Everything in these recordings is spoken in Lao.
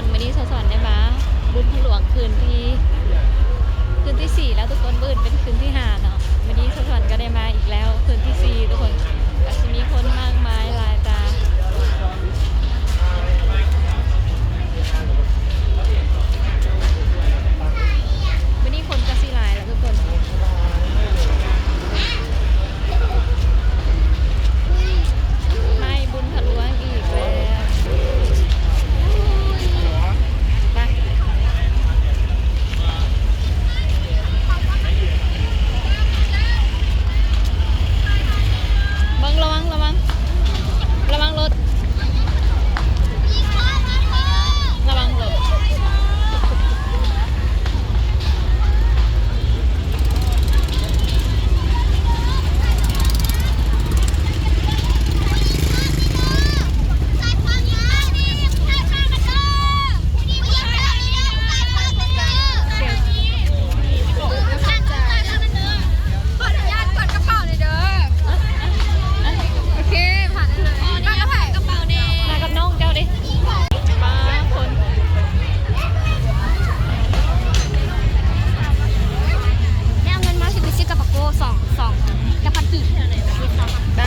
ຄົນ ມື້ນີ້ສາວສອນໄດ້ມາບຸນພະຫຼວງຄືນທີ ຄືນທີສີ່ແລ້ວທຸກຄົນ, ມື້ອື່ນເປັນຄືນທີຫ້າເນາະ. ມື້ນີ້ສາວສອນກໍໄດ້ມາອີກແລ້ວ ຄືນທີສີ່ທຸກຄົນ. ກໍຊິມີຄົນມາກມາຍຫຼາຍຕາ. ມື້ນີ້ຄົນກໍຊິຫຼາຍແລ້ວທຸກຄົນ. ໄມ້ບຸນພະຫຼວງອີກແລ້ວ. ໄປ ເບິ່ງ ລະວັງ ລະວັງ ລະວັງລົດ. ລະວັງລົດ. ຂໍອະນຸຍາດກວດກະເປົາໜ່ອຍເດີ. ໂອເຄ ຜ່ານໄດ້ເລີຍ. ມາກັບໃຜ? ມາກັບນ້ອງເຈົ້າເດ້. ປ້າ ຄົນ ໄດ້ເອົາເງິນມາ ຊິໄປຊື້ກັບປາໂກ້ ສອງ ສອງ ກັບຜັດກີບ. ໄປ.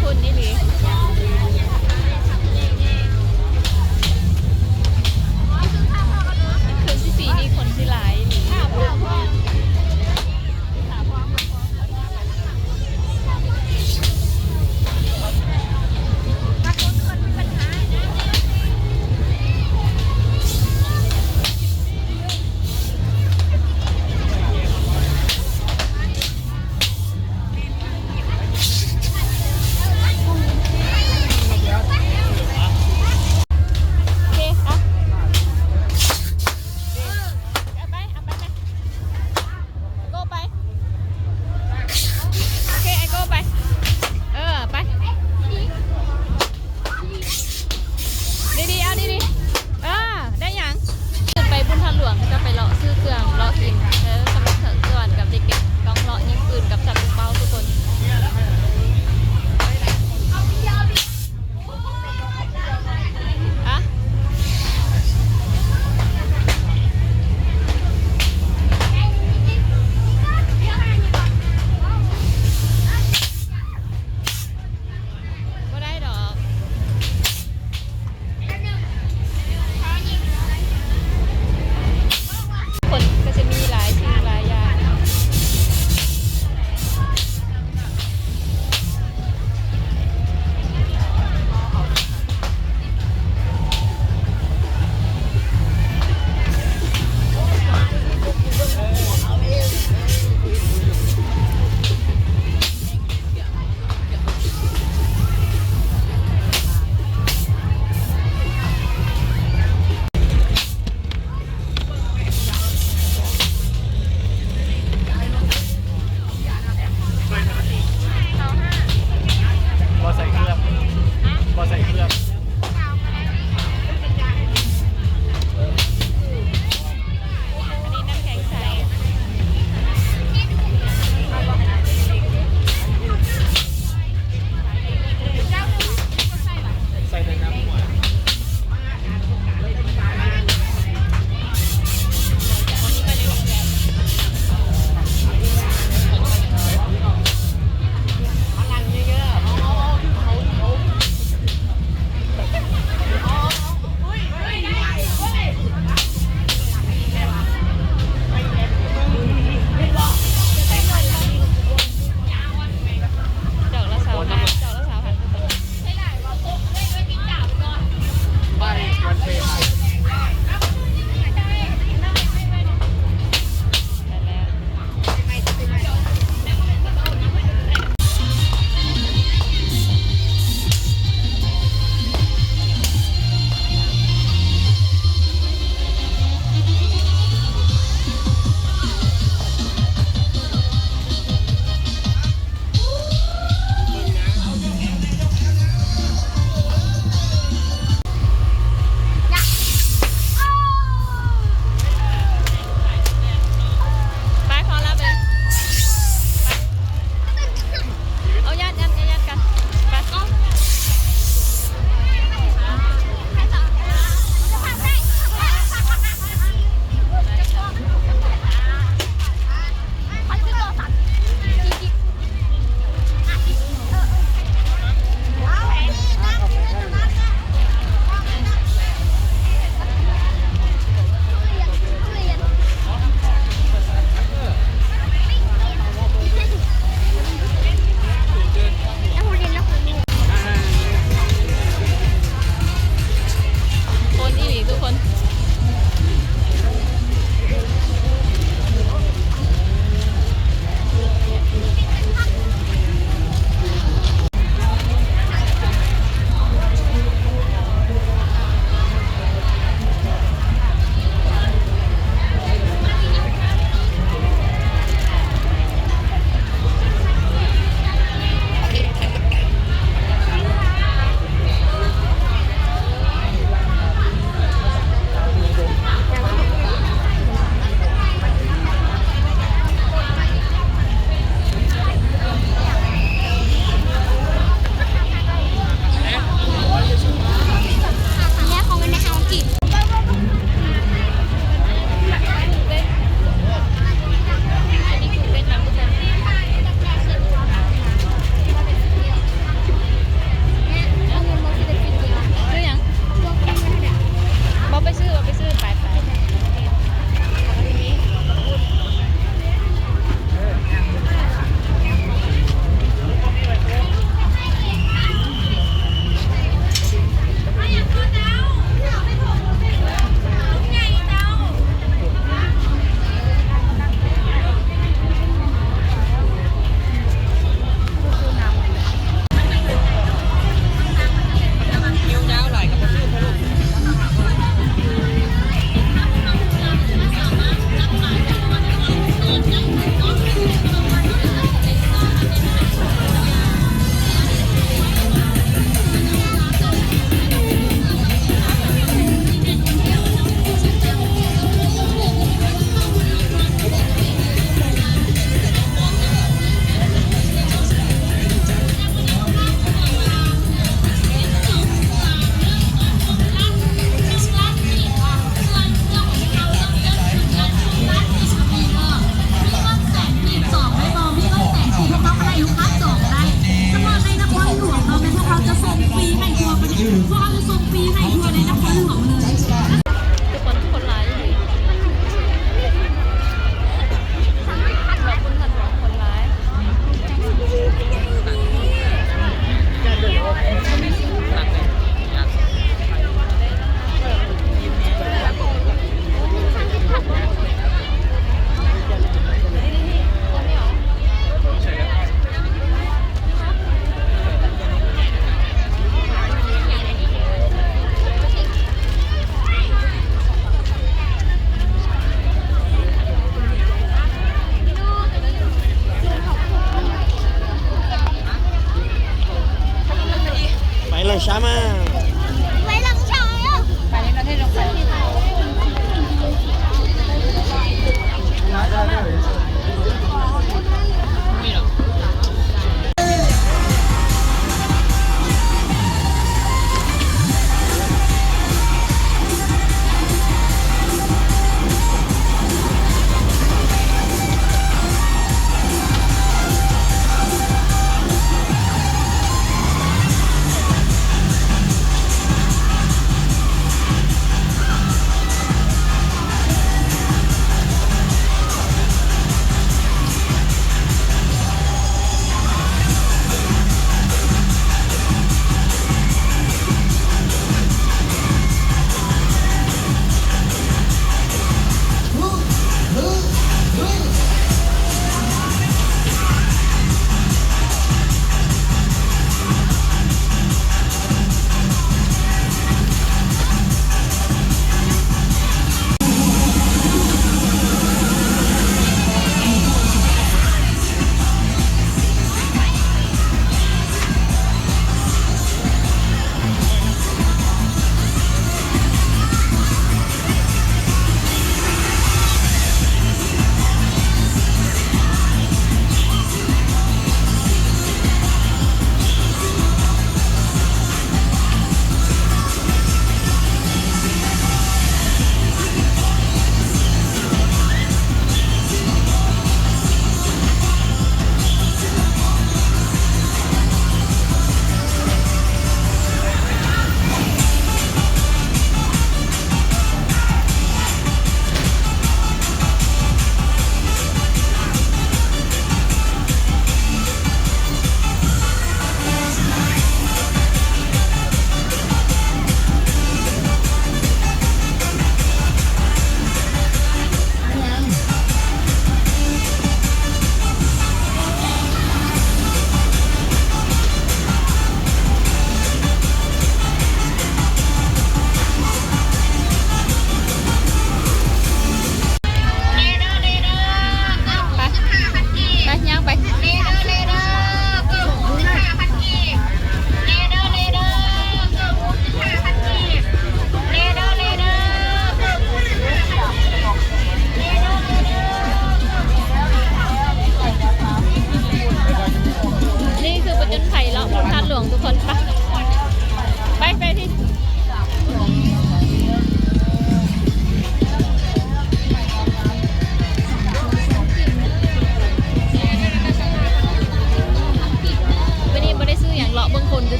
ຄົນອີ່ຫຼີ ຄືນທີສີ່ນີ້ຄົນຊິຫຼາຍອີ່ຫຼີ. ໂອເຄ ເອົາ ເອົາໄປ ເອົາໄປ ໄປ. ໂກ້ໄປ. ໂອເຄ ໄອໂກ້ໄປ. ເອີ ໄປ ດີໆ ເອົາດີໆ. ເອີ ໄດ້ຫຍັງ? ຂຶ້ນໄປບຸນທາດຫຼວງ ເຂົາເຈົ້າໄປເລາະຊື້ເຄື່ອງເລາະກິນ. ເອີ ສຳລັບສາວສອນກັບເດັກໆ ຕ້ອງເລາະຍິງປືນກັບສັດເປົາທຸກຄົນ. ອະ ບໍ່ໄດ້ດອກ. ຄົນກໍຈະມີຫຼາຍສິ່ງຫຼາຍຢ່າງ.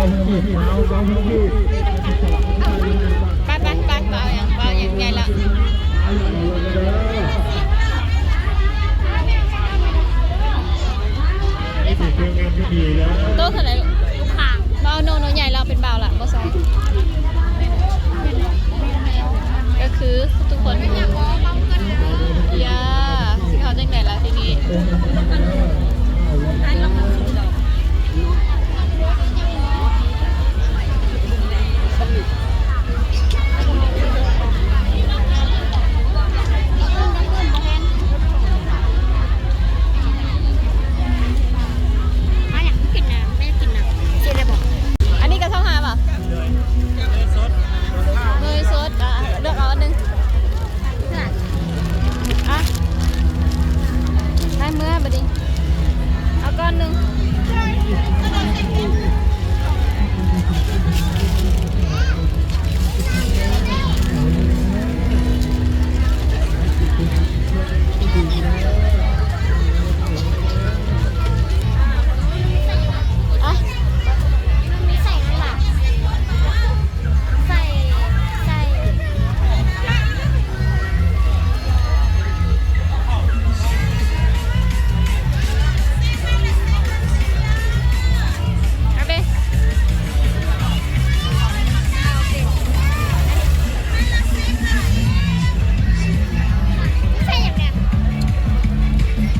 ໄປ ໄປ ໄປ ເວົ້າຫຍັງ ເວົ້າຫຍັງໃຫຍ່ແລ້ວ. ໂຕເທົ່າໃດລູກ? ບໍ່ເອົາ ໂນ ໂນ ໃຫຍ່ແລ້ວ ເປັນບ່າວລະ ບໍ່ໃສ່. ກໍຄືທຸກຄົນ ຢ່າ ຊິເຮົາຈັ່ງໃດລະທີນີ້? ມາຫຍັງກິນນະ ແມ່ກິນນະ ຊິໄດ້ບໍ່? ອັນນີ້ກໍຊາວຫ້າບໍ່? ເນຍສົດ ອ່ະ ເລືອກເອົາອັນໜຶ່ງ ອ່ະ ໄດ້ເມືອບັດນີ້ ເອົາກ້ອນໜຶ່ງ.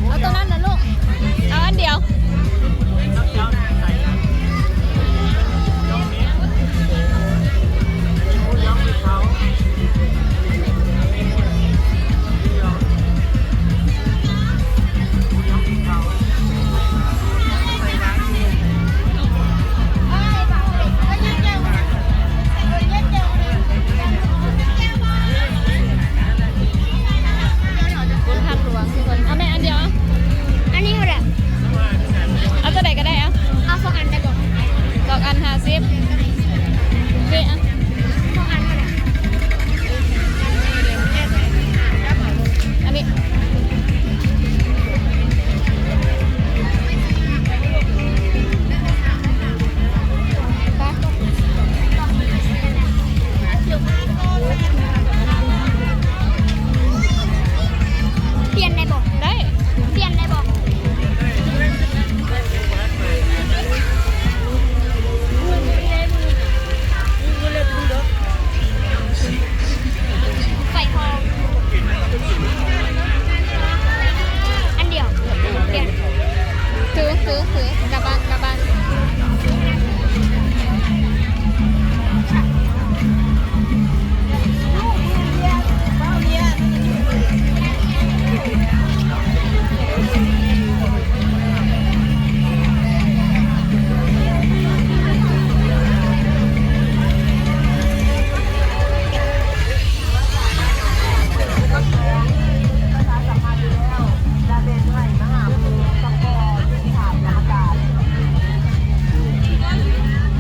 ເອົາໂຕນັ້ນນະລູກ ເອົາອັນດຽວ. ບຸນທາດຫຼວງທຸກຄົນ ເອົາແມ່ອັນດຽວ ອັນນີ້ເທົ່າໃດ? ເອົາຕົວໃດກໍໄດ້ ເອົາ ເອົາສອງອັນໄດ້ບໍ່? ສອງອັນຫ້າສິບ ເອ ເອົາສອງອັນເທົ່າໃດ? ອັນນີ້ ປ່ຽນໄດ້ບໍ່? ໄດ້ ປ່ຽນໄດ້ບໍ່? ໄຟທອງ ອັນດຽວ ປ່ຽນ ຖື ຖື ຖື ກັບບ້ານ ກັບບ້ານ.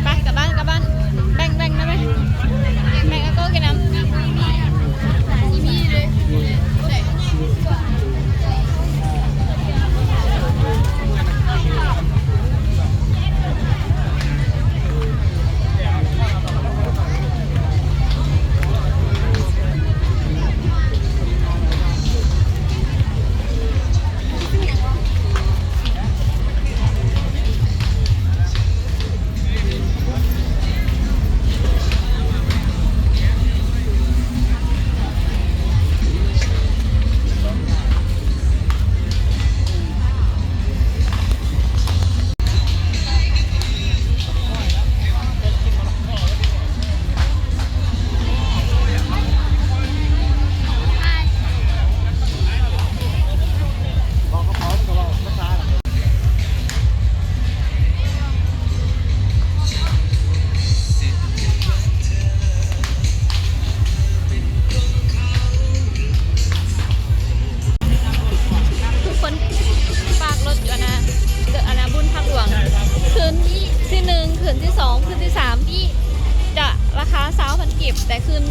ໄປ ກັບບ້ານ ກັບບ້ານ ແບ່ງ ແບ່ງນຳແມ່ ແບ່ງອາໂກ້ກິນນຳ. ທຸກຄົນ ຝາກລົດຢູ່ອັນນະ ອັນນະ ບຸນທາດຫຼວງ ຄືນທີໜຶ່ງ ຄືນທີສອງ ຄືນທີສາມ ຈະລາຄາຊາວພັນກີບ ແຕ່ຄືນ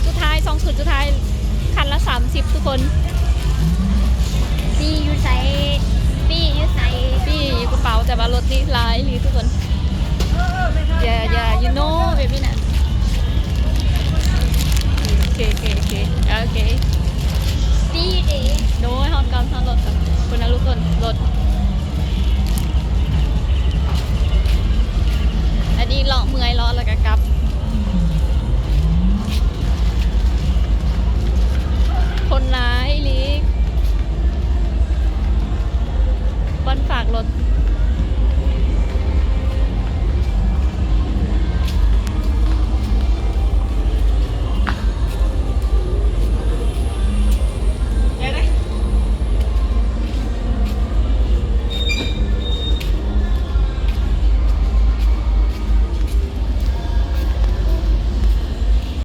ສຸດທ້າຍ ສອງຄືນສຸດທ້າຍ ຄັນລະສາມສິບ ທຸກຄົນ. ປີ້ຢູ່ໃສ? ປີ້ຢູ່ໃສ? ປີ້ຢູ່ກະເປົາ ແຕ່ວ່າລົດນີ້ຫຼາຍອີ່ຫຼີທຸກຄົນ. Yeah, yeah, you know, baby ນະ ໂອເຄ ໂອເຄ ໂອເຄ ໂອເຄ ດີເດ ໂດຍ ຮອດກ່ອນ ຮອດລົດກ່ອນ.